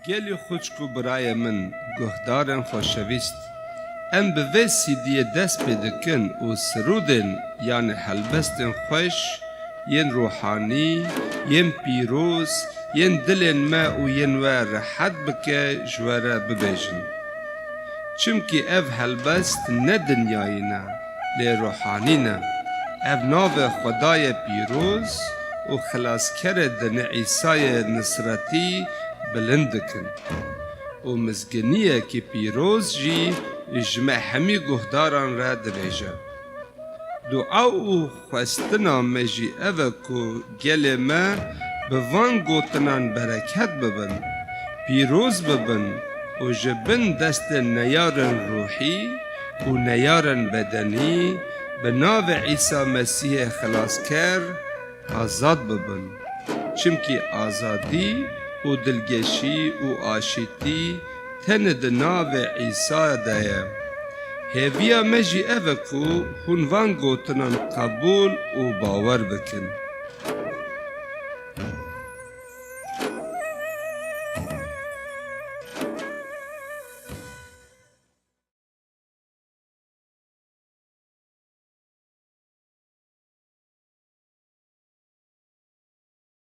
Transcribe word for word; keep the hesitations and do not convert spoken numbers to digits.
Gelî xwişk û birayê min, guhdarên xoşewîst, em bi vê C D'yê dest pê dikin û sirûdên, yanî helbestên xweş, yên ruhanî, yên pîroz, yên dilên me û yên we rehet bike, ji we re bibêjin. Çimkî ev helbest ne dinyayî ne, lê ruhanî ne. Ev navê Xwedayê pîroz û Xilaskerê din Îsayê Nisretî bilind dikin. Û mizginiyekî pîroz jî ji me hemî guhdaran re dibêje. Dua û xwestina me jî ev e ku gelê me bi van gotinan bereket bibin, pîroz bibin û ji bin destên neyarên ruhî û neyarên bedenî bi navê Îsa Mesîhê Xilasker azad bibin. Çimkî azadî û dilgeşî û aşîtî tenê di navê Îsa de ye. Hêviya me jî ev e ku hûn van gotinan qebûl û bawer bikin.